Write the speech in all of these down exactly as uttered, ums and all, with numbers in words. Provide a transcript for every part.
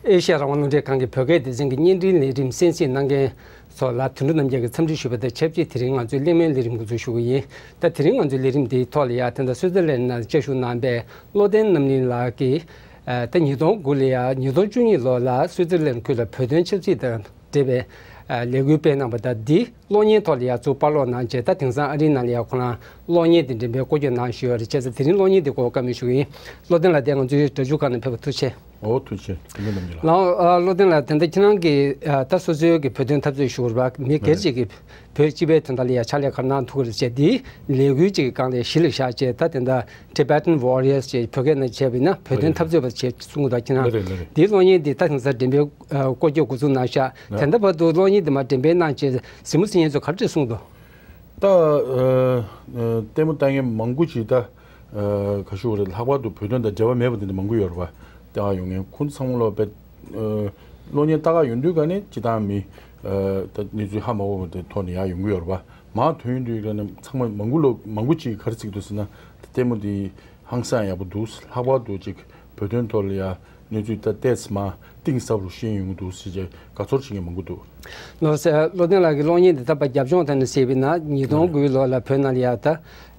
ཨེ་ཤ་ཡ་རང་དབང་རླུང་འཕྲིན་ཁང་གི་བོད་སྐད་སྡེ་ཚན་གྱི་བརྙན་འཕྲིན་ལས་རིམ་གསན་གཟིགས་གནང་མཁན་ཚོ་ལ་དོན་གྲུབ་རྣམ་རྒྱལ་གྱིས་འཚམས་འདྲི་ཞུས་པ་དང་ཆབས་ཅིག་དེ་རིང་ང་ཚོའི་གླེང་མོལ་ལས་རིམ་འགོ་འཛུགས་ཞུ་གི་ཡིན། ད་དེ་རིང་ང་ཚོའི་ལས་རིམ་འདིའི་ཐོག་ལ་ཡ་ད་ལྟ་སུའི་ཙེར་ལན་ནང་བཅའ་བཞུགས་གནང་པའི་བློ་བརྟན་རྣམ་གླིང་ལགས་ཀྱིས་ད་ཉིས་སྟོང་དགུ་ལ་ཡ་ཉིས་སྟོང་བཅུ་གཉིས་ལོ་ལ་སུའི་ཙེར་ལན་ཁུལ་ལ་བོད་དོན་ཆབ་སྲིད་དང་འབྲེལ་བའི་ལས་འགུལ་སྤེལ་གནང་པ་དང་འདིའི་གློག་བརྙན་ཐོག་ལ་ཡ་ཚུར་པར་སློག་གནང་རྗེས་ད་དེང་སང་ཨ་རིའི་ནང་ལ་ཡ་ཁོ་རང་གློག་བརྙན་དེ་འགྲེམས་སྤེལ་སྐོར་སྐྱོད་གནང་བཞིན་ཡོད་རེད། བྱས་ཙང་དེ་རིང་གློག་བརྙན་དེ་སྐོར་བཀའ་མོལ་ཞུ་གི་ཡིན། བློ་བརྟན་ལགས་དེ་ང་ཚོའི་སྒྲ་སྒྱུར་ཁང་ནང་ཕེབས་པར་ཐུགས་རྗེ་ཆེ། ཨོ་ཐུགས་རྗེ་ཆེ། དེ་འདྲ་རྣམས་ཀྱི་ལགས། ལགས་བློ་བརྟན་ལགས་དེ་འདྲ་ཁྱེད་རང་གིས་ད་སོ་སོའི་གི་བོད་དོན་འཐབ་རྩོད་ཞུ་བར་མི་སྒེར་གཅིག་གིས་བོད་སྤྱི་པའི་དོན་དག་ལ་ཡ་ཕྱག་ལས་ག་རེ་གནང་ཐུབ་ཀྱི་རེད་ཅེས་འདིའི་ལས་འགུལ་གཅིག་གི་སྒང་ལ་གཞི་ལ་བཞག་བྱས་ད་དེ་འདྲ་Tibetan Warriors ཅེས་བོད་སྐད་ནང་བྱས་པ་ཡིན་ན་བོད་དོན་འཐབ་རྩོད་པ་ཅེས་གསུང་གི་འདུག་ཁྱེད་རང་ལ་རེད་ལ་རེད། འདིའི་གློག་བརྙན་འདི་ད་དེང་སང་འགྲེམས་སྤེལ་སྐོར་སྐྱོད་འགོ་འཛུགས་གནང་ཤག་དེ་འདྲ་བར་དུ་གློག་བརྙན་འདི་མར་འགྲེམས་སྤེལ་གནང་བྱས་གཟིགས་མོ་གཟིགས་མཁན་ཚོས་ག་རེ་གསུངས་འདུག་ད་ལྟད་མོ་ལྟ་མཁན་མང་པོ་ཅིག་ད་ག་ཞུ་བ་རེད། ལྷག་པར་དུ་བོད་དོན་དང་འབྲེལ་བ་མེད་པ་དེ་འདྲ་མང་པོ་ཡོད་རེད་པ། ལྟ་ཡོང་མཁན་ཁོང་ཚོ་ཚང་མ་ལོ་བེད་གློག་བརྙན་ལྟ་ག་ཡོང་དུས་ག་ནས་སྤྱི་བཏང་མི་ད་གནས་ཚུལ་ཧ་མ་གོ་བ་དེ་ཐོག་ནས་ཡར་ཡོང་གི་ཡོད་རེད་པ། མར་ཐོན་ཡོང་དུས་ག་ནས་ཚང་མ་མང་པོ་ལོ་མང་པོ་ཅིག་ག་རེ་བརྩི་གི་འདུག་ཟེར་ན་ལྟད་མོ་འདི་ཧང་སང་ཡག་པོ་འདུག་ལྷག་པར་དུ་ཅིག་བོད་དོན་ཐོག་ལ་ཡ་གནས་ཚུལ་ད་ཏོག་ཙམ་མར་གཏིང་ཟབ་རུ་ཤེས་ཡོང་གི་འདུག་ཟེར་བྱས་དགའ་ཚོར་བྱེད་མཁན་མང་པོ་འདུག་ལགས་སོ། བློ་བརྟན་ལགས་ཀྱིས་གློག་བརྙན་འདི་ད་ཕར་རྒྱབ་ལྗོངས་ཐད་ནས་བཤད་པ་ཡིན་ན་ཉིས་སྟོང་དགུའི་ལོ་ལ་བོད་ནང་ལ་ཡ་ད་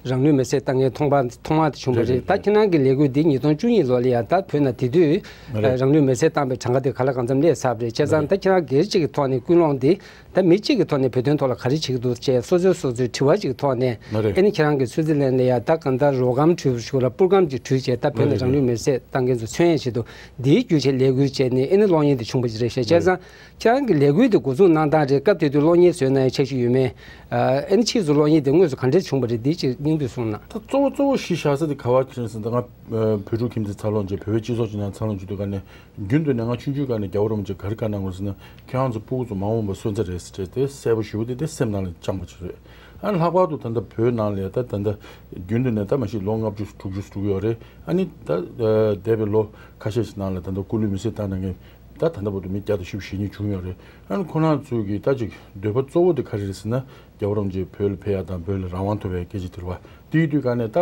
རང་ལུས་མེར་སྲེག་བཏང་མཁན་ཐོག་མ་ཐོག་མ་དེ་བྱུང་བ་རེད། རེད་རེད་ད་རེད། ཁྱེད་རང་གི་ལས་འགུལ་འདི་ཉིས་སྟོང་བཅུ་གཉིས་ལོ་ལ་ཡ་ད་བོད་ནང་དེ་དུས་རེད། རང་ལུས་མེར་སྲེག་བཏང་པའི་གྲངས་ཀ་དེ་ག་ལ་གང་འཚམ་སླེབས་ཚར་བ་རེད། བྱས་ཙང་རེད། ད་ཁྱེད་རང་སྒེར་གཅིག་གི་ཐོག་ནས་ཀུན་སློང་འདི་ད་མི་གཅིག་གི་ཐོག་ནས་བོད་དོན་ཐོག་ལ་ག་རེ་བྱེད་ཀྱི་འདུག་ཅེས་སོ་སོའི་སོ་སོའི་དྲི་བ་ཅིག་གི་ཐོག་ནས་ཨེ་ནི་ཁྱེད་རང་གིས་སུའི་ཙི་ལན་ལ་ཡ་ད་གང་ལྟར་རོགས་སྐམ་བྲུས་ཞུ་ལ་པུར་སྐམ་ཅིག་བྲུས་བྱས་ད་བོད་ནས་རང་ལུས་མེར་སྲེག་བཏང་མཁན་ཚོ་མཚོན་ཡས་ཆེད་དུ་འདིའི་རྒྱུ་ཆ་ལས་འགུལ་བྱས་ནས་ཨེ་ནི་གློག་བརྙན་དེ་བྱུང་བ་ཅིག་རེད་ཤག་བྱས་ཙང་ཁྱེད་རང་གི་ལས་འགུལ་དེ་འགོ་འཛུགས་གནང་སྟངས་རེད། སྐབས་དེ་དུས་གློག་བརྙན་བཟོས་ན་ཡང་འཆར་གཞི་ཡོད་མེད། ཨེ་ནི་ཕྱིས་སུ་གློག་བརྙན་དེ་དངོས་སུ་ག་འདྲས་བྱུང་བ་རེད། འདི་ཅིག་སྙིང་བསྡུས་གསུངས་ན། ད་གཙོ་བོ་གཙོ་བོ་གཞི་བཞག་ས་དེ་ག་བ་ཁྱེད་རང་ཟེར་ན་ད་ང་བོད་ཕྲུག་ཁྱིམ་མཚེས་འཚར་ལོངས་བྱས་བོད་པའི་སྤྱི་ཚོགས་ཅིག་ནང་འཚར་ལོངས་བྱས་དུས་ག་ནས་རྒྱུན་དུ་ནས་ང་ཆུང་ཆུང་ག་ནས་རྒྱལ་བ་རིན་པོ་ཆེ་ག་རེ་བཀའ་གནང་དགོས་ཟེར་ན་ཁྱེད་རང་ཚོ་སྤུ་གུ་ཚོ་མ་འོངས་པ་སོན་རྩ་རེད་ཟེར་དེ་གསལ་པོ་ཞུ་བ་དེ་དེ་སེམས་ནང་ལ་བཅངས་པ་ཅིག་རེད། ཨ་ནི་ལྷག་པར་དུ་ད་ལྟ་བོད་ནང་ལ་ཡ་ད་ད་ལྟ་རྒྱུན་དུ་ནས་ད་མ་གཞི་ལོ་ལྔ་བཅུ་དྲུག་ཅུ་ཙམ་འགྲོ་གི་ཡོད་རེད། ཨ་ནི་ད་འདས་པའི་ལོ་ཁ་ཤས་ཤིག་ནང་ལ་ད་ལྟ་སྐུ་ལུས་མེར་སྲེག་བཏང་གནང་མཁན་ད་ད་ལྟ་བར་དུ་མི་བརྒྱ་དང་བཞི་བཅུ་ཞེ་གཉིས་བྱུང་ཡོད་རེད། ཨ་ནི་ཁོ་རང་ཚོའི་གི་ད་ཅིག་འདོད་པ་གཙོ་བོ་དེ་ག་རེ་རེད་ཟེར་ན་རྒྱལ་བ་རིན་པོ་ཆེ་བོད་ལ་ཕེབས་ཡ་དང་བོད་ལ་རང་དབང་ཐོབ་པའི་སྐད་ཆ་དེ་རེད་བ། དེ་ཡིན་དུས་ག་ནས་ད་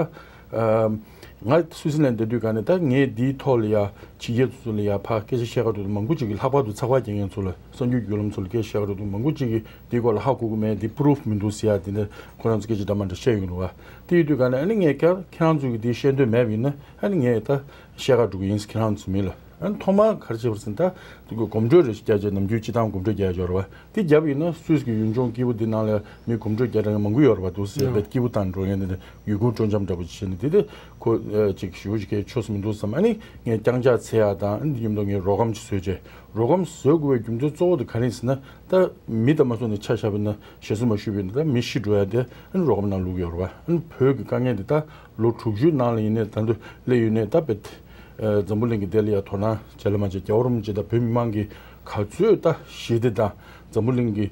ང་སུད་སི་ལན་བསྡད་དུས་ག་ནས་ད་ངས་འདིའི་ཐོག་ལ་ཡ་ཕྱི་རྒྱལ་ཚོ་ལ་ཡ་ཕར་སྐད་ཆ་བཤད་ག་འགྲོ་དུས་མང་པོ་ཅིག་གིས་ལྷག་པར་དུ་ཚགས་པར་རྒྱག་མཁན་ཚོ་ལ་གསར་འགྱུར་བརྒྱུད་ལམ་ཚོ་ལ་སྐད་ཆ་བཤད་ག་འགྲོ་དུས་མང་པོ་ཅིག་གིས་འདིའི་སྐོར་ལ་ཧ་གོ་གི་མེད། འདི་པུ་རུབ་མི་འདུག་ཟེར་ཡ་དེ་འདྲ་ཁོ་རང་ཚོ་སྐད་ཆ་འདྲ་མ་འདྲ་བཤད་ཡོང་གི་རེད་བ། དེ་ཡིན་དུས་ག་ནས་ཨ་ནི་ངས་ཀྱང་ཁྱེད་རང་ཚོ་གིས་འདི་བཤད་འདོད་མེད་པ་ཡིན་ན་ཨ་ནི་ངས་ད་བཤད་ག་འགྲོ་གི་ཡིན་ཁྱེད་རང་ཚོ་མི་ལ། ཨ་ནི་ཐོག་མར་ག་རེ་བྱས་པ་རེད་ཟེར་ན་ད་དེ་གི་གོམ་བགྲོད་རེ་ཞིག་རྒྱག་བྱས་ནམ་རྒྱུན་སྤྱི་བཏང་གོམ་བགྲོད་རྒྱག་ཡ་ཡོད་རེད་བ། དེ་བརྒྱབ་ཡིན་ན་སུད་སི་གི་ཡུལ་ལྗོངས་སྐྱིད་པོ་འདི་ནང་ལ་མི་གོམ་བགྲོད་རྒྱག་གྲབས་མང་པོ་ཡོད་རེད་བ། འདུག་ཟེར་བས་སྐྱིད་པོ་བཏང་འགྲོ་མཁན་དེ་འདྲ་ཡུལ་སྐོར་སྤྲོ་འཆམ་འདྲ་པོ་བྱས་ནས་དེ་དེ་ཁོ་ཅིག་ཞུ་ཞིག་གས་ཆོས་སུ་མི་འདུག་བསམ། ཨ་ནི་ངས་རྐྱང་ཕྱག་འཚལ་ཡ་དང་ཨ་ནི་དེ་མཉམ་དུ་ངས་རོགས་སྐམ་ཅིག་བཟོས་བྱས་རོགས་སྐམ་བཟོ་དགོས་པའི་རྒྱུ་མཚན་གཙོ་བོ་དེ་ག་རེ་ཡིན་ཟེར་ན་ད་མི་དང་མ་སོང་ནས་ཆ་བཞག་པ་ཡིན་ན་ཞེ་སུ་མ་ཞུས་པ་ཡིན་ན་ད་མི་ཤི་འགྲོ་ཡ་དེ་ཨ་ནི་རོགས་སྐམ་ནང་བླུགས་ཡོད་རེད་བ། ཨ་ནི་བོད་ཀྱི་དཀའ་ངལ་དེ་ད་ལོ་དྲུག་ཅུའི་ནང་ལ་ཡིན་ནའི་ད་དུང་སླེབས་ཡོད་ནའི་ད་བེད། འཛམ་བུ་གླིང་གི་དེ་ལ་ཡ་དོ་སྣང་བྱས་ལ་མ་བྱས་རྒྱལ་བ་རིན་པོ་ཆེ་དང་བོད་མི་མང་གིས་ག་ཚོད་ད་ཞི་བདེ་དང་འཛམ་བུ་གླིང་གི་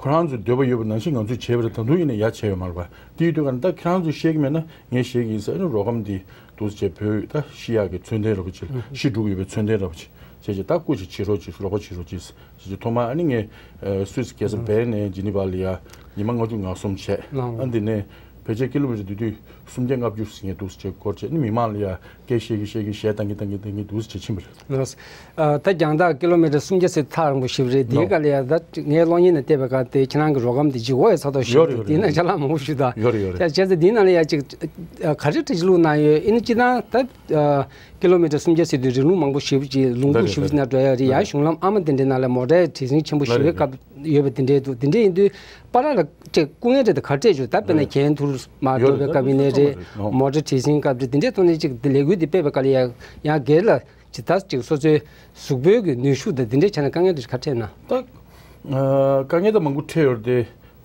ཁོ་རང་ཚོའི་འདོད་པ་ཡོད་པ་ནང་བཞིན་ང་ཚོས་བྱས་པ་རེད། ད་དུང་ཡིན་ན་ཡ་བྱས་ཡོད་མ་རེད་པ། དེ་ཡིན་དུས་ག་ནས་ད་ཁྱེད་རང་ཚོས་ཤེས་ཀྱི་མེད་ན་ངས་ཤེས་ཀྱི་ཡིན་ཟེར་ཨ་ནི་རོགས་སྐམ་འདི་འདུག་སེ་བྱས་བོད་ད་ཤི་ཡག་གི་མཚོན་རྟེན་འདྲ་པོ་ཅིག་ཤི་འགྲོ་གི་ཡོད་པའི་མཚོན་རྟེན་འདྲ་པོ་ཅིག་བྱས་བྱས་ད་སྐུ་ཅིག་བྱེད་རོགས་ཅིག་རོགས་པ་བྱེད་རོགས་ཅིག་ཅེས་ཐོག་མར་ཨ་ནི་ངས་སུད་སི་རྒྱལ་ས་སྦེར་ནས་ཇི་ནི་ཝ་ལ་ཡ་ཉི་མ་ལྔ་བཅུ་ང་གསུམ་བྱས། ཨ་འདི་ནས་ཕལ་ཆེར་ཀི་ལོ་མི་ཊར་དེ་དུས་སུམ་བརྒྱ་ལྔ་བཅུ་ཟིན་ཡས་འདུག་སེ་བྱས་སྐོར་བྱས་ནི་མི་མང་ལ་ཡ་སྐད་བཤད་ཀྱི་བཤད་ཀྱི་གཞས་བཏང་གི་བཏང་གི་བཏང་གི་འདུག་སེ་བྱས་ཕྱིན་པ་རེད། ལགས། ད་རྒྱང་ཐག་ཀི་ལོ་མི་ཊར་སུམ་བརྒྱ་ཟེར་ཐག་རིང་པོ་ཞེ་པོ་རེད། དེའི་སྐབས་ལ་ཡ་ད་ངས་གློག་བརྙན་ནང་བལྟས་པའི་སྐབས་དེ་ཁྱེད་རང་གི་རོགས་སྐམ་དེ་ལྗིད་ཁོག་ཡ་ཚ་ཐོག་ཞེ་པོ་འདུག་དེའི་ནང་ཅ་ལག་མང་པོ་ཞིག་འདུག་ཡོད་རེད་ཡོད་རེད། བྱས་ཙང་དེའི་ནང་ལ་ཡ་ཅིག་ག་རེ་བཀྲ་ཤིས་བླུགས་གནང་ཡོད། ཨེ་ནི་སྤྱིར་བཏང་ད། ཀི་ལོ་མི་ཊར་སུམ་བརྒྱ་ཟེར་དུས་རི་ལུང་མང་པོ་ཞེ་པོ་ཅིག་ལུང་ཁུག་ཞེ་པོ་ཅིག་ནང་འགྲོ་ཡ་རེད། ཡང་གཞུང་ལམ་ཨ་མ་དེ་འདྲའི་ནང་ལ་མོ་ཊའི་བྲེལ་ཟིང་ཆེན་པོ་ཞེ་པོའི་སྐབས་ཡོད་པ་དེ་འདྲའི་འདུག་དེ་འདྲ་ཡིན་དུས་པ་ལགས་ལ་ཅིག་སྐུ་ངལ་འདྲ་དེ་ག་རེ་འཕྲད་བྱུང་། ད་དཔེར་ན་གྱེན་དུ་མར་འགྲོ་བའི་སྐབས་ཡིན་ནའི་རེད། མོ་ཊའི་བྲེལ་ཟིང་སྐབས་རེད། དེ་འདྲའི་ཐོག་ནས་ཅིག་དེ་ལས་འགུལ་དེ་སྤེལ་བའི་སྐབས་ལ་ཡང་ཡང་སྒེར་ལ་ཇི་ལྟར་ཅིག་སོ་སོའི་གཟུགས་པོའི་གི་ནུས་ཤུགས་དང་དེ་འདྲའི་ཆ་ནས་དཀའ་ངལ་འདྲ་ཞིག་ག་རེ་འཕྲད་ན། ད་དཀའ་ངལ་ད་མང་པོ་འཕྲད་ཡོད་རེད་དེ།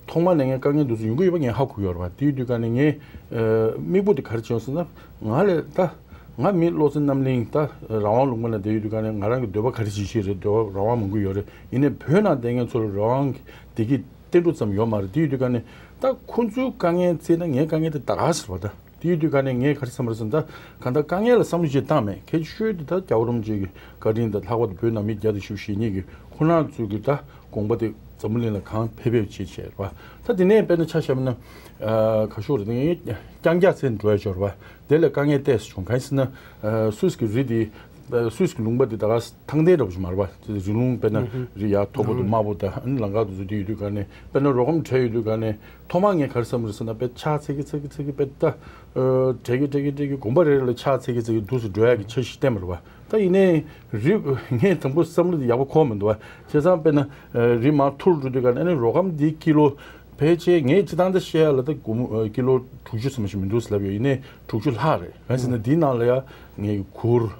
ཐོག་མ་ནས་ངས་དཀའ་ངལ་འདི་ཚོ་ཡོང་གི་ཡོད་པ་ངས་ཧ་གོ་ཡོད་རེད་བ། དེ་ཡོད་དུས་ག་ནས་ངས་དམིགས་པོ་དེ་ག་རེ་བྱས་ཡོང་ཟེར་ན། ང་ལས་ད་ང་མི་བློ་བཟང་རྣམ་གླིང་ད་རང་དབང་ལུང་པ་ན་བསྡད་ཡོད་དུས་ག་ནས་ང་རང་གི་འདོད་པ་ག་རེ་བྱེད་ཤེས་རེད། འདོད་པ་རང་དབང་མང་པོ་ཡོད་རེད། ཡིན་ནའི་བོད་ནང་བསྡད་མཁན་ཚོ་ལ་རང་དབང་གི་བདེ་སྐྱིད་ཏན་ཏིག་ཙམ་ཡོད་མ་རེད། དེ་ཡོད་དུས་ག་ནས་ད་ཁོ་ཚོའི་དཀའ་ངལ་བརྩིས་ན་ངའི་དཀའ་ངལ་དེ་ད་ག་ཟེར་བ་ད། དེ་ཡིན་དུས་ག་ནས་ངས་ག་རེ་བསམ་པ་རེད་ཟེར་ན། ད་གང་ལྟར་དཀའ་ངལ་ལ་བསམ་བློ་ཅིག་བཏང་མེད། གལ་ཆེ་ཤོས་དེ་ད་རྒྱལ་བ་རིན་པོ་ཆེ་གི་བཀའ་དྲིན་དང་། ལྷག་པར་དུ་བོད་ནང་མི་བརྒྱ་དང་བཞི་བཅུ་ཞེ་གཉིས་ཀྱི་ཁོང་རྣམ་ཚོ་གི་ད་དགོངས་པ་དེ་འཛམ་བུ་གླིང་ལ་གང་ཕེབས་ཕེབས་བྱས་བྱས་པ། ད་དེ་ནས་དཔེར་ན་ཆ་བཞག་ན་ག་ཤོག་རེད། ངས་རྐྱང་རྒྱག་ཚན་འགྲོ་ཡ་ཤོར་བ་དེ་ལ་དཀའ་ངལ་ཏོག་ཙམ་བྱུང་། གང་ཡིན་ཟེར་ན་སུད་སི་གི་རི་དེ་ སུད་སི་གི་ལུང་པ་དེ་ད་ག་ཐང་རྡོ་འདྲ་པོ་ཞིག་མ་རེད་པ། དེ་རི་ལུང་དཔེར་ན་རི་ཡག་མཐོ་པོ་དང་དམའ་པོ་དང་ཨ་ནི་ལམ་ཁ་དེ་ཚོ་དེ་ཡོད་དུས་ག་ནས་དཔེར་ན་རོ་སྒམ་བྲེགས་ཡོད་དུས་ག་ནས་ཐོག་མར་ངས་ག་རེ་བསམ་རེད་ཟེར་ན། དཔེ་ཕྱག་འཚལ་གྱི་འཚལ་གྱི་འཚལ་གྱི་དཔེ་ད་བྲེགས་ཀྱི་བྲེགས་ཀྱི་བྲེགས་ཀྱི་དགོན་པ་རེ་རེ་ལ་ཕྱག་འཚལ་གྱི་འཚལ་གྱི་འདུག་སེ་འགྲོ་ཡག་གི་འཆར་གཞི་བསྟན་པ་རེད་པ། ད་ཡིན་ནའི་རི་ངས་དང་པོ་བསམ་བློ་དེ་ཡག་པོ་འཁོར་མི་འདུག་པ། བྱས་ཙང་དཔེར་ན་རི་མར་མཐོ་རུ་འགྲོ་དུས་ག་ནས་ཨ་ནི་རོ་སྒམ་འདི་ཀི་ལོ་ཕལ་ཆེར་ངས་སྤྱིར་བཏང་ད་བཤད་ཡག་ལ་ད་སྒོར་མོ་ཀི་ལོ་དྲུག་ཅུ་ཙམ་ཞིག་མི་འདུག་ཟེར་ལབ་ཡོད། ཡིན་ནའི་དྲུག་ཅུ་ལྷག་རེད། གང་ཡིན་ཟེར་ན་འདིའི་ནང་ལ་ཡ་ངའི་གུར།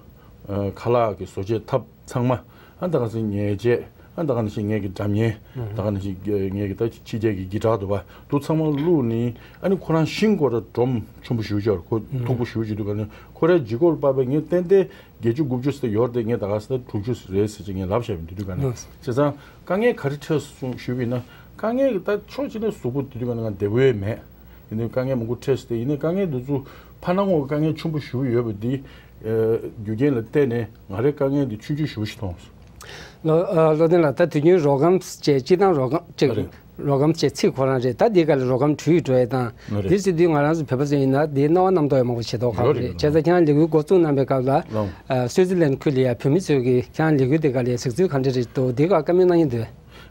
ཨ། ཁ་ལག་གི་བཟོ་བྱེད་ཐབས་ཚང་མ། ཨ། ད་ག་ནང་བཞིན་ཉལ་ཆས། ཨ། ད་ག་ནང་བཞིན་ངེད་ཀྱི་སྒྲ་སྙན། ད་ག་ནང་བཞིན་ངེད་ཀྱི་ད་ཕྱི་རྒྱལ་གྱི་གི་ཊར་འདུག་པ། འདི་ཚང་མ་བླུགས་ནས་ཨ་ནི་ཁོ་རང་ཤིང་སྐོར་ར་སྒྲོམ་ཆེན་པོ་ཞེ་པོ་ཅིག་ཡོད་རེད། ཁོ་མཐུག་པོ་ཞེ་པོ་ཅིག་འདུག་ག་ནི་ཁོ་རའི་ལྗིད་ཁོག་ལ་དཔག་པའི་ངས་ཏན་ཏན་བརྒྱད་ཅུ་དགུ་བཅུ་ཟེར་ཡོད་རེད་དེ། ངས་ད་ག་ཟེར་ན་དྲུག་ཅུ་རེད་ཟེར་ཅིག་ངས་ལབ་བཞག་པ་འདུག་ག་ནི། བྱས་ཙང་དཀའ་ངལ་ག་རེ་འཕྲད་སོང་ཞུས་པ་ཡིན་ན། དཀའ་ངལ་གྱི་ད་ཕྱོགས་གཅིག་ནས་གཟུགས་པོ་དེ་དུས་ག་ནི་ང་བདེ་པོ་ཡོད་མེད། ཡིན་ནའི་དཀའ་ངལ་མང་པོ་འཕྲད་སོང་སྟེ། ཡིན་ནའི་དཀའ་ངལ་འདི་ཚོ་ཕར་ནང་ངོས་ཀྱི་དཀའ་ངལ་ཆེན་པོ་ཞེ་པོ་ཡོད་པ་འདི། ཨ། རྒྱུ་རྐྱེན་ལ་བརྟེན་ནས་ང་རའི་དཀའ་ངལ་འདི་ཆུང་ཆུང་ཞེ་པོ་ཞིག་མཐོང་སོང་། ལོ། ཨ། བློ་ལྡན་ལགས། ད་དུས་རྒྱུན་རོ་སྒམ་བཅས་སྤྱིར་བཏང་རོ་སྒམ་ཅིག་ཨ་རེད། རོ་སྒམ་བཅས་ཚིག་ཁོ་རང་རེད། ད་འདི་ག་ལ་རོ་སྒམ་དྲུད་འགྲོ་ཡས་དང་། ཨ་རེད། འདི་ཟེར་དུས་ང་རང་ཚོ་བོད་པ་ཚོ་ཡིན་ན་འདི་སྣང་བ་རྣམ་རྟོག་ཡང་མང་པོ་བྱེད་མདོག་ཁ་པོ་རེད། ཡོད་རེད། བྱས་ཙང་ཁྱེད་རང་ལས་འགུལ་འགོ་བཙུགས་གནང་པའི་སྐབས་ལ། ལགས། ཨ། སུའི་ཙི་ལན་ཁུལ་ལ་ཡ་བོད་མི་ཚོས་ཀྱི་ཁྱེད་རང་ལས་འགུལ་འདི་ག་ལ་ཡ་གཟིགས་ཚུལ་ག་འདྲ་རེད་འདུག་འདི་ག་བཀའ་མོལ་གནང་ཡིན་འདུག་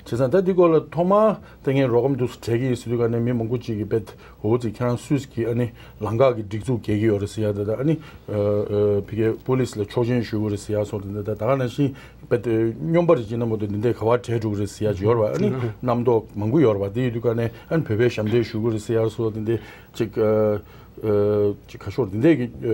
བྱས་ཙང་ད་འདི་སྐོར་ལ་ཐོག་མར་ད་ངས་རོ་སྒམ་འདུག་སེ་བྲེག་གི་ཡིན་ཟེར་དུས་ག་ནས་མི་མང་པོ་ཅིག་གིས་དཔེ་འོ་ཙི་ཁྱེད་རང་སུད་སི་གི་ཨ་ནི་ལམ་ཁ་གི་སྒྲིག་འཛུགས་འགལ་གྱི་ཡོད་རེད་ཟེར་ཡ། ད་ད་ཨ་ནི། ཨ། ཨ། ཕ་གིའི་པོ་ལིས་ལ་ཆོག་མཆན་ཞུ་དགོས་རེད་ཟེར་ཡ་སོགས། ད་ད་ད་ག་ནང་བཞིན་དཔེ་སྨྱོན་པ་རེད་ཅེ་ན་མོ་དེ་འདི་འདྲའི་ག་བ་བྲལ་འགྲོ་གི་རེད་ཟེར་ཡ་ཅིག་ཡོད་རེད་པ། ཨ་ནི་རྣམ་རྟོག་མང་པོ་ཡོད་རེད་པ། དེ་ཡོད་དུས་ག་ནས་ཨ་ནི་བོད་པས་ཞབས་འདེགས་ཞུ་དགོས་རེད་ཟེར་ཡ་སོགས་དེ་འདྲ་ཅིག་ཨ། ཨ། ཅིག་ཁ་ཤོར་དེ་འདྲའི་གི། ཨ།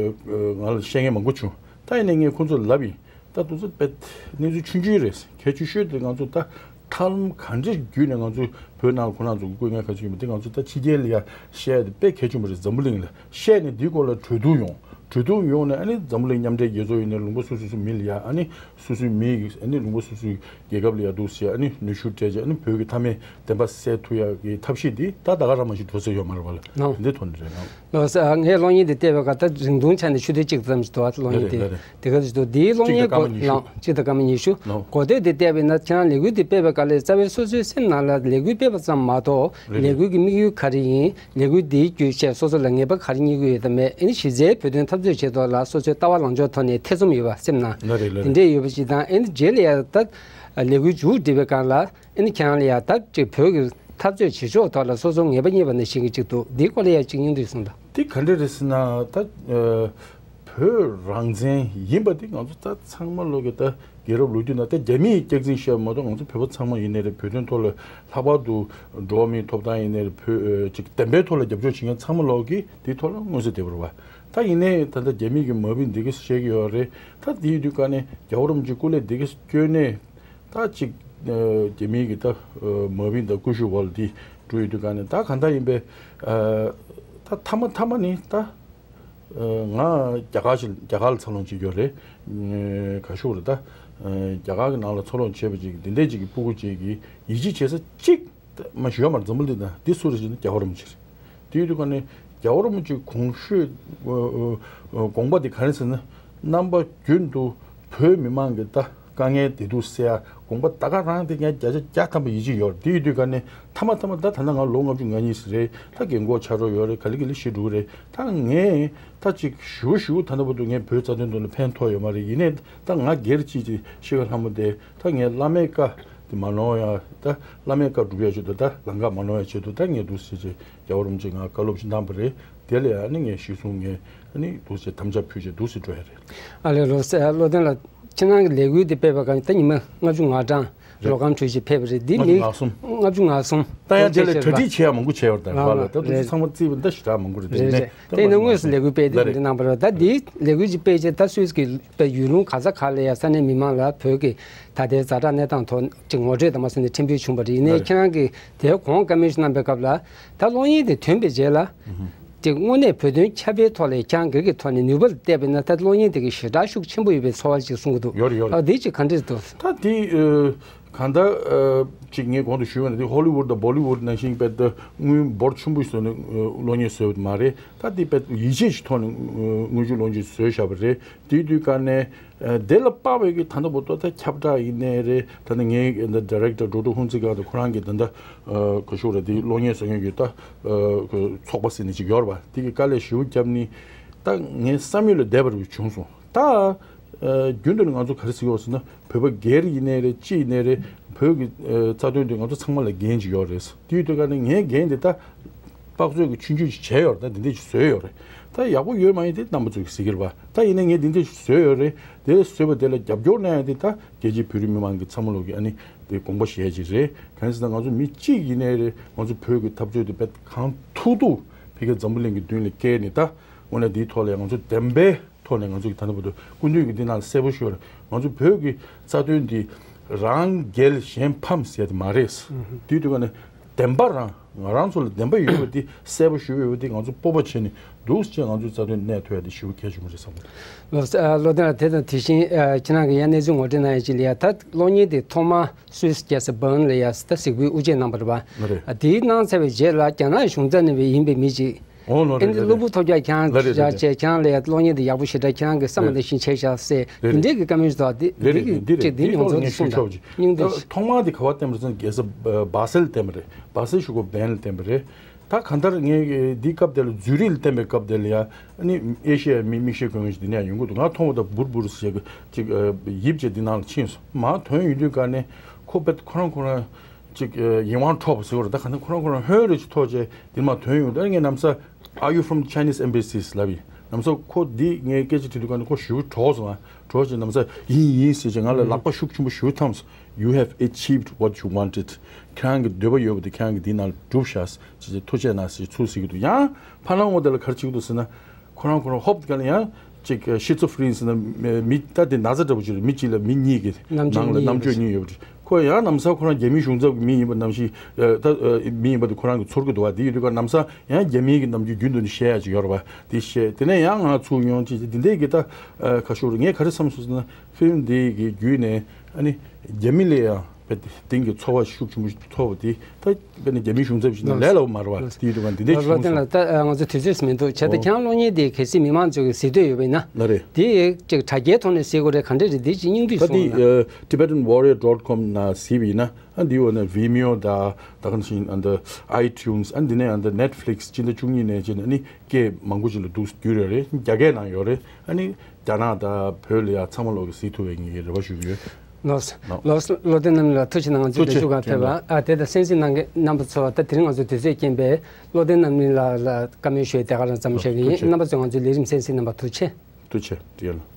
ཨ། ང་ལ་བཤད་མཁན་མང་པོ་བྱུང་། ད་ཡིན་ནའི་ངས་ཁོང་ཚོ་ལ་ལབ་ཡིན། ད་དེ་ཚོ་དཔེ་གནས་ཚུལ་ཆུང་ཆུང་རེད། གལ་ཆེ་ཤོས་དེ་ང་ཚོ་ད་ཐབས་ལམ་ག་འདྲའི་བརྒྱུད་ནས་ང་ཚོ་བོད་ནང་ལ་ཁོ་རང་ཚོ་གི་དཀའ་ངལ་ག་ཚོད་ཡོད་མེད་དེ་ང་ཚོ་ད་ཕྱི་རྒྱལ་ལ་ཡ་བཤད་ཡ་དེ་དཔེ་གལ་ཆེན་པོ་རེད། འཛམ་བུ་གླིང་ལ་བཤད་ནས་འདིའི་སྐོར་ལ་གྲོས་བསྡུར་ཡོང་། གྲོས་བསྡུར་ཡོང་ནས་ཨ་ནི་འཛམ་བུ་གླིང་མཉམ་འབྲེལ་རྒྱལ་ཚོགས་ཡིན་ནའི་ལུང་པ་སོ་སོ་སོ་སོའི་མི་ལ་ཡ། ཨ་ནི་སོ་སོའི་མི་ཡི་ཨ་ནི་ལུང་པ་སོ་སོའི་རྒྱལ་ཁབ་ལ་ཡ་འདུག་སེ་ཨ་ནི་གནོན་ཤུགས་སྤྲད་བྱས་ཨ་ནི་བོད་ཀྱི་མཐའ་མའི་བདེན་པ་གསལ་ཐུབ་ཡ་གི་ཐབས་ཤེས་འདི་ད་ད་ག་རང་མ་ཞིག་འགྲོ་ས་ཡོད་མ་རེད་པ་ལ། ལགས། འདི་ཐོག་ནས་རེད། ལགས། ལགས་སོ། ངས་གློག་བརྙན་འདི་བལྟས་པའི་སྐབས་ད་རིང་ཐུང་ཆ་ནས་ཆུ་ཚོད་གཅིག་ཙམ་ཞིག་འདུག་པ། གློག་བརྙན་འདི། ལགས་རེད། ལགས་རེད། དེ་ག་ཞིག་འདུག་འདིའི་གློག་བརྙན་གཅིག་དང་སྐར་མ་ཉི་ཤུ། ལགས། གཅིག་དང་སྐར་མ་ཉི་ཤུ། ལགས། གོ་ཐོས་འདི་བལྟས་པ་ཡིན་ན་ཁྱེད་རང་ལས་འགུལ་འདི་སྤེལ་བའི་སྐབས་ལ་རྩ་བའི་སོ་སོའི་སེམས་ནང་ལ་ལས་འགུལ་སྤེལ་བ་ཙམ་མ་གཏོགས། རེད་རེད། ལས་འགུལ་གྱི་དམིགས་ཡུལ་ག་རེ་ཡིན། ལས་འགུལ་འདིའི་བརྒྱུད་བྱས་སོ་སོ་ལ་ངེས་པ་ག་རེ་རྙེད་ཀྱི་ཡོད་དམ་མེད། ཨ་ནི་གཞི་རྩའི་བོད་དོན་འཐབ་རྩོད་བྱེད་ཐོག་ལ་སོ་སོའི་ལྟ་བ་ལངས་ཕྱོགས་ཐོག་ནས་ཐེ་ཚོམ་ཡོད་པ་སེམས་ནང་། ལགས་རེད། ལགས་རེད། དེ་འདྲས་ཡོད་པ་ཞིག་དང་། ཨ་ནི་རྗེས་ལ་ཡང་ད་ལས་འགུལ་མཇུག་སྒྲིལ་བའི་སྐབས་ལ། ཨ་ནི་ཁྱེད་རང་ལ་ཡང་ད་ཅིག་བོད་ཀྱི་འཐབ་རྩོད་བྱེད་ཕྱོགས་ཐོག་ལ་སོ་སོ་ངེས་པ་རྙེད་པ་ནང་བཞིན་གྱི་ཅིག་འདུག་འདིའི་སྐོར་ལ་ཡང་ཅིག་སྙན་སྒྲོན་གསུངས་དང་། འདི་ག་འདྲ་རེད་ཟེར་ན། ད་ཨ་བོད་རང་བཙན་ཡིན་པ་འདི་ང་ཚོ་ད་ཚང་མ་ལོག་གི་ད་རྒྱལ་རབས་ལོ་རྒྱུས་ནང་ད་རྒྱ་མིས་སྐྱག་རྫུན་བཤད་པ་མ་གཏོགས། ང་ཚོ་བོད་པ་ཚང་མ་ཡིན་ནའི་རེད། བོད་དོན་ཐོག་ལ་ལྷག་པར་དུ་འགྲོ་བ་མིའི་ཐོབ་ཐང་ཡིན་ནའི་རེད། བོད་ཨ་ཅིག་བདེན་པའི་ཐོག་ལ་རྒྱབ་སྐྱོར་བྱེད་མཁན་ཚང་མ་ལོག་གིས་འདིའི་ཐོག་ལ་མངོན་གསལ་དོད་པོ་རེད་པ། ད་ཡིན་ནའི་ད་ལྟ་རྒྱ་མི་གི་མ་བུ་འདི་གས་བཤད་ཀྱི་ཡོད་རེད། ད་དེའི་དུས་ག་ནས་རྒྱལ་བ་རིན་པོ་ཆེ་སྐུ་ལས་འདི་གས་བསྐྱོན་ནས། ད་ཅིག་ཨ་རྒྱ་མིའི་གི་ད་ཨ་མ་བུ་ད་སྐུ་ཞབས་འོག་ལ་འདི་འགྲོ་ཡོད་དུས་ག་ནས། ད་གང་ལྟར་ཡིན་པས། ཨ་ད་མཐའ་མ་མཐའ་མ་ནི་ད་ཨ་ང་རྒྱ་གར་ཞིག་རྒྱ་གར་ལ་འཚར་ལོངས་བྱེད་ཀྱི་ཡོད་རེད། ཨ་ག་ཞུ་རེད། ད་ཨ་རྒྱ་གར་གི་ནང་ལ་འཚར་ལོངས་བྱས་པ་ཅིག་འདི་འདྲས་ཅིག་གི་སྤུ་གུ་ཅིག་གིས་ཡིད་ཆེས་བྱེད་ས་གཅིག་མ་ཞུ་ཡ་མར་འཛམ་བུ་གླིང་ན་འདི་སུ་རེད་ཟེར་ན་རྒྱལ་བ་རིན་པོ་ཆེ་རེད། དེ་ཡོད་དུས་ག་ནས་རྒྱལ་བ་རིན་པོ་ཆེའི་དགོངས་ཞུས། ཨ་ཨ་དགོངས་པ་དེ་ག་རེ་ཟེར་ན། རྣམ་པ་རྒྱུན་དུ་བོད་མི་མང་གི་ད་དཀའ་ངལ་བདེ་སྡུག་སེལ་ཡ་དགོངས་པ་ད་ག་རང་དེ་ངས་བརྒྱ་ཆ་བརྒྱ་ཐམ་པ་ཡིད་ཆེས་ཡོད་རེད། དེ་ཡོད་དུས་ག་ནས་མཐའ་མ་མཐའ་མ་ད་ད་ལྟ་ང་ལོ་ལྔ་བཅུ་ང་གཉིས་ཟིག་རེད། ད་རྒན་གོག་ཆགས་འགྲོ་ཡོད་རེད། ག་ལེ་ག་ལེ་ཤི་འགྲོ་གི་རེད། ད་ངས་ད་ཅིག་ཞུ་ཞུ་ད་ལྟ་བར་དུ་ངས་བོད་རྩ་དོན་དོན་ལ་ཕན་ཐོགས་ཡོད་མ་རེད། ཡིན་ནའི་ད་ང་སྒེར་གཅིག་གི་ཤི་ཁ་ལྷ་མོ་དེ། ད་ངས་བླ་མའི་བཀའ་དེ་མ་ནོར་ཡ། ད་བླ་མའི་བཀའ་སྒྲུབ་ཡ་ཆེད་དུ། ད་ལམ་ཁ་མ་ནོར་ཡ་ཆེད་དུ། ད་ངས་འདུག་སེ་བྱས་རྒྱལ་བ་རིན་པོ་ཆེ་ང་བཀའ་སློབ་ཅིག་གནང་བ་རེད། དེ་ལ་ཡ་ཨ་ནི་ངས་གཞི་བཟུང་། ངས་ཨ་ནི་འདུག་སེ་དམ་བཅའ་ཕུལ་བྱས་འདུག་སེ་འགྲོ་ཡ་རེད། ཨ་ལེ། ལོ་སེ་བློ་ལྡན་ལགས། ཁྱེད་རང་གི་ལས་འགུལ་འདི་སྤེལ་བའི་སྐབས་ད་ཉི་མ་ལྔ་བཅུ་ང་གྲངས་རེད། རོ་སྒམ་དྲུད་ཅིག་ཕེབས་པ་རེད། འདི་ལྔ་བཅུ་མི་ང་གསུམ། ལྔ་བཅུ་ང་གསུམ། ད་ཡང་དེ་ལས་གྲ་སྒྲིག་བྱེད་ཡ་མང་པོ་བྱས་པ་རེད། ད་ལགས་ལ་ད་དུང་རེད། ཚང་མ་རྩིས་པ་འདི་ཞེ་དྲག་མང་པོ་རེད། རེད་རེད། དེ་ནས་དངོས་སུ་ལས་འགུལ་སྤེལ་ཏེ་ལགས་རེད། འདི་གནང་བ་རེད། ད་འདི་ལས་འགུལ་ཅིག་སྤེལ་རྗེས་ད་སུད་སི་གི་ཡུལ་ལུང་ག་ས་ག་ལ་ཡ་ས་གནས་མི་མང་ལ་བོད་ཀྱི་ད་ལྟའི་ཛ་དྲག་གནས་སྟངས་ཐོག་ཅིག་ངོ་སྤྲོད་དང་མ་ཟད་ནས་ཕྲན་བུ་བྱུང་བ་རེད། ཡིན་ནའི་ལགས་རེད། ཁྱེད་རང་གིས་དེའི་གོང་བཀའ་མོལ་ཞིག་གནང་པའི་སྐབས་ལ། ད་གློག་བརྙན་དེ་ཐོན་པའི་རྗེས་ལ། དེ་དངོས་གནས་བོད་དོན་ཁྱབ་སྤེལ་ཐོག་ལ་ཁྱེད་རང་སྒེར་གྱི་ཐོག་ནས་ནུས་པ་ལ་བལྟས་པ་ཡིན་ན། ད་གློག་བརྙན་དེ་གི་ཞེ་དྲག་ཤུགས་ཆེན་པོ་ཡོད་པའི་ཚོར་བ་ཅིག་གསུང་གི་འདུག་ཡོད་རེད། ཡོད་རེད། ཨ། དེ་ཅིག་ག་འདྲས་འདུག་ད་དེ་ཨ་གང་ལྟར་ཨ་ཅིག་ངས་གོང་དུ་ཞུས་པ་ནང་བཞིན་ཧོ་ལི་ཝུད་དང་བོ་ལི་ཝུད་ནང་བཞིན་དཔེ་ད་དངུལ་འབོར་ཆེན་པོ་བཟོས་ནས་ཨ་གློག་བརྙན་བཟོས་པ་མ་རེད། ད་དེ་དཔེ་ཡིད་ཆེས་ཀྱི་ཐོག་ནས་ཨ་དངུལ་ཆུ་གློག་ཆུ་བཟོས་བཞག་པ་རེད། དེའི་དུས་ག་ནས། ཨ། དེ་ལ་དཔག་པའི་གི་ད་ལྟ་བར་དུ་ད་ཁྱབ་བསྒྲགས་ཡིན་ནའི་རེད། ད་ནི་ངའི་ཌའི་རེག་ཊར་ཌོག་ཊར་ཧུན་ཙི་ཀང་དང་ཁོ་རང་གི་ད་ལྟ་ཨ་ག་ཞུ་རེད། དེ་གློག་བརྙན་བཟོ་མཁན་གྱི་ད་ཨ་ཚོགས་པ་ཟེར་ནས་ཅིག་ཡོད་རེད་པ། དེ་གི་དཀའ་ལས་ཞེ་པོ་བརྒྱབ་ནས་ད་ངའི་བསམ་ཡུལ་ལས་འདས་པ་རུ་བྱུང་སོང་། ད་ ཨ་རྒྱུན་དུ་ནས་ང་ཚོ་ག་རེ་ཟེར་གྱི་ཡོད་ཟེར་ན། བོད་པ་སྒེར་ཡིན་ནའི་རེད། ཅི་ཡིན་ནའི་རེད། བོད་ཀྱི་ཨ་རྩ་དོན་དེ་ང་ཚོ་ཚང་མ་ལ་འགན་ཅིག་ཡོད་རེད། དེ་ཡོད་དུས་ག་ནས་ངས་འགན་དེ་ད་དཔག་ཚོད་ཀྱི་ཆུང་ཆུང་ཅིག་བྱས་ཡོད་རེད། ད་འདི་འདྲ་ཅིག་བཟོས་ཡོད་རེད། ད་ཡག་པོ་ཡོད་མ་ཡིན་དེ་རྣམ་པ་ཚོ་གིས་གཟིགས་ཀྱི་རེད་པ། ད་ཡིན་ནའི་ངས་འདི་འདྲ་ཅིག་བཟོས་ཡོད་རེད། དེ་བཟོས་པ་དེ་ལ་རྒྱབ་སྐྱོར་གནང་ཡ་དེ་ད་རྒྱལ་སྤྱིའི་བོད་རིགས་མི་མང་གི་ཚང་མ་ལོག་གི་ཨ་ནི་དེ་དགོངས་པ་བཞེས་ཅིག་རེད། གང་ཡིན་ཟེར་ན་ང་ཚོ་མི་གཅིག་ཡིན་ནའི་རེད། ང་ཚོ་བོད་ཀྱི་འཐབ་རྩོད་དེ་དཔེ་གང་ཐུབ་ཐུབ་ཕ་གི་འཛམ་བུ་གླིང་གི་མདུན་ལ་བསྐྱལ་ནས། ད་དངོས་གནས་འདིའི་ཐོག་ལ་ང་ཚོ་བདེན་པའི་ཐོག་ནས་ང་ཚོ་གི་ད་ལྟ་བར་དུ་སྐུ་མདུན་གྱིས་འདི་ནང་གསལ་པོ་ཞུས་པ་རེད། ང་ཚོ་བོད་ཀྱི་རྩ་དོན་འདི་རང་རྒྱལ་གཞན་ཕམ་ཟེར་དེ་མ་རེད། དེ་དུས་ག་ནས་བདེན་པ་རང་ང་རང་ཚོ་ལ་བདེན་པ་ཡོད་པ་འདི་གསལ་པོ་ཞུས་ཡོད་པ་འདི་ང་ཚོ་སྤོབས་པ་བྱས་ནས་འདུག་ཟེར། ང་ཚོའི་རྩ་དོན་གནས་ཐུབ་ཡ་དེ་ཞེ་པོ་གལ་ཆེན་པོ་རེད་བསམ་གྱི་འདུག། ལགས་སོ། ཨ་བློ་བསྟན་ལགས། དེ་དང་དེ་བཞིན་ཨ་ཁྱེད་རང་གིས་ཡང་གནས་ཚུལ་ངོ་སྤྲོད་གནང་ཡ་ཅིག་ལ་ཡ། ད་གློག་བརྙན་དེ་ཐོག་མར་སུད་སི་རྒྱལ་ས་བྷར་ལིན་ལ་ཡ་ད་གཟིགས་འབུལ་དབུ་འབྱེད་གནང་བ་རེད་པ། ལགས་རེད། ཨ་དེའི་གནང་ཚར་བའི་རྗེས་ལ་རྒྱ་ནག་གཞུང་རྩ་ནས་ཡིན་པའི་མི་ཅིག། ཨོ་ལགས་རེད། ཨེ་འདི་ལགས་གློ་རེད། བུར་ཐོབ་རྒྱག་ཁྱེད་རང་ལགས་རེད། རེད་རེད། བྱས་ཁྱེད་རང་ལ་ཡ་གློག་བརྙན་དེ་ཡག་པོ་ཞེ་དྲག་ཁྱེད་རང་གི་བསམ་པ་ནང་བཞིན་བྱས་བཞག་ཟེར། རེད་དེ་རེད། འདྲའི་གི་བཀའ་མོལ་ཞིག་འདུག། ཨ་འདི་རེད་རེད། འདི་འདི་གི་འདི་འདི་ངོ་ཚ་ངས་ཞུ་ཆོག་ཅིག། སྙིང་བསྡུས། ཐོག་མར་དེ་ག་པར་བསྟན་པ་རེད་ཟེར་ན། རྒྱལ་ས་ཨ་སྦ་སེལ་བསྟན་པ་རེད། སྦ་སེལ་གཞུང་གི་བྷར་ལིན་བསྟན་པ་རེད། ད་གང་ལྟར་ངས་འདི་སྐབས་དེ་ལ་ཛུ་རིག་ལ་བསྟན་པའི་སྐབས་དེ་ལ་ཡ། ཨ་ནི་ཨེ་ཤི་ཡའི་མི་མིག་ཤེལ་གྱོན་མཁན་ཞིག་འདི་ནས་ཡོང་གི་འདུག། ང་མཐོང་བ་དང་འབུར་འབུར་ཟེར་གི་ཅིག་ཨ་ཡིབ་བྱས་འདི་ནང་ལ་ཕྱིན་སོང་། མར་ཐོན་ཡོང་དུས་ག་ནས་ཁོ་དཔེ་ཁོ་རང་ཁོ་རང་ཅིག་ཨ་ཡིད་དབང་འཕྲོག་པ་ཟེར་བ་རེད། ད་ག་ནས་ཁོ་རང་ཁོ་རང་ཧོན་རེ་ཅིག་ཐོགས་བྱས་འདི་མར་ཐོན་ཡོང་དུས། ཨ་ངས་ནམ་སང་Are you from Chinese embassies? ལབ་ཡིན། ནམ་སང་ཁོ་འདི་ངས་སྐད་ཆ་དྲིས་དུས་ག་ནས་ཁོ་ཞེ་པོ་གྲོགས་སོང་ང་། གྲོགས་བྱས་ནམ་སང་ཡིན་ཡིན་ཟེར་བྱས་ང་ལ་ལག་པ་ཤུགས་ཆེན་པོ་ཞེ་པོ་འཐམས་སོང་། You have achieved what you wanted. ཁྱེད་རང་གི་འདོད་པ་ཡོད་པ་དེ་ཁྱེད་རང་གིས་འདི་ནང་ལ་བསྒྲུབས་ཤག་ཅེས་ཐུགས་རྗེ་གནང་ཟེར་ཚུར་ཟེར་གྱི་འདུག། ཡང་ཕར་ནང་ངོ་དེ་ལ་ག་རེ་བྱེད་ཀྱི་འདུག་ཟེར་ན། ཁོ་རང་ཁོ་རང་ཧོབ་ག་ལ་ཡང་ཅིག་ཤི་ཛོ་ཧྥི་རེན་ཟེར་ན་མི་ད་དེ་ན་ཚ་འདྲ་པོ་ཅིག་རེད། མི་གཅིག་ལ་མི་གཉིས་ཀྱི་ནང་ལ་རྣམ་དཔྱོད་གཉིས་ཡོད་པ་རེད། ཁོ་ཡང་ནམ་སང་ཁོ་རང་རྒྱ་མིའི་གཞུང་ཚབ་ཀྱི་མི་ཡིན་པ་ནང་བཞིན་ད་མི་ཡིན་པ་དེ་ཁོ་རང་གིས་ཚོར་གྱི་འདུག་བ། དེ་ཡོད་དུས་ག་ནམ་སང་ཡང་རྒྱ་མིའི་གི་ནམ་རྒྱུན་རྒྱུན་དུ་ནས་བཤད་ཡ་ཅིག་ཡོད་རེད་བ། དེ་བཤད། དེ་ནས་ཡང་ང་ཚུར་ཡོང་ཅིག་འདི་འདྲས་ཀྱི་ད་ཁ་ཤོར་ངས་ག་རེ་བསམ་སོང་ཟེར་ན། ཕིལམ་འདི་གི་བརྒྱུད་ནས་ཨ་ནི་རྒྱ་མི་ལ་ཡང་དཔེ་དེང་གི་ཚོར་བ་ཤུགས་ཆེན་པོ་ཞིག་ཐོབ་པ་དེ། ད་དཔེ་ནི་རྒྱ་མིའི་གཞུང་ཚབ་ཞིག་ནས་ལས་སླ་པོ་མ་རེད་བ། དེ་ཡིན་དུས་ག་འདི་འདྲའི་ལོ་ཐེངས་ལ་ད་ང་ཚོ་དུས་ཚོད་མི་འདུག་བྱས་ཙང་ཁྱེད་རང་གློག་བརྙན་དེ་གལ་སྲིད་མི་མང་ཚོས་གཟིགས་འདོད་ཡོད་པ་ཡིན་ན། ལགས་རེད། དེ་ཅིག་དྲ་རྒྱའི་ཐོག་ནས་གཟིགས་དགོས་རེད། ག་འདྲས་རེད། དེ་ཅིག་སྙིང་བསྡུས་ད་གསུངས་དེ་ན། Tibetan Warrior dot com ནང་གཟིགས་པ་ཡིན་ན། ཨ་འདི་འོ་ན་Vimeo དང་ད་ག་ནང་བཞིན་ཨ་འདི་iTunes། ཨ་འདི་ནས་ཨ་འདི་Netflix། སྤྱི་ཟླ་བཅུ་གཉིས་ནས་བྱས་ནས་ཨ་ནི་སྐད་མང་པོ་ཅིག་ལ་འདུག་བསྒྱུར་ཡོད་རེད། རྒྱ་སྐད་ནང་ཡོད་རེད། ཨ་ནི་རྒྱ་ནག་དང་བོད་ལ་ཡ་ཚང་མ་ལོག་གིས་གཟིགས་ཐུབ་པའི་ངེད་ཀྱི་རེ་བ་ཞུ་གི་ཡོད། ལགས་སོ། ལགས་སོ། བློ་བརྟན་རྣམ་གཉིས་ལགས་ཐུགས་རྗེ་གནང་། ང་ཚོའི་ཐུགས་རྒྱབ་ལྗོངས་ཁར་ཕེབས་པ། ཨ་དེ་དང་གསན་གཟིགས་གནང་མཁན་རྣམ་པ་ཚོ། ད་དེ་རིང་ང་ཚོ་དུས་ཚོད་རྐྱེན་པས་བློ་བརྟན་རྣམ་གཉིས་ལགས་ལ་བཀའ་མོལ་ཞུ་ཡས་དེ་ག་རང་མཚམས་བཞག་གི་ཡིན། ཐུགས་རྗེ་ཆེ། རྣམ་པ་ཚོས་ང་ཚོའི་ལས་རིམ་གསན་གཟིགས་གནང་བར་ཐུགས་རྗེ་ཆེ། ཐུགས་རྗེ་ཆེ། ཡོད་ལ།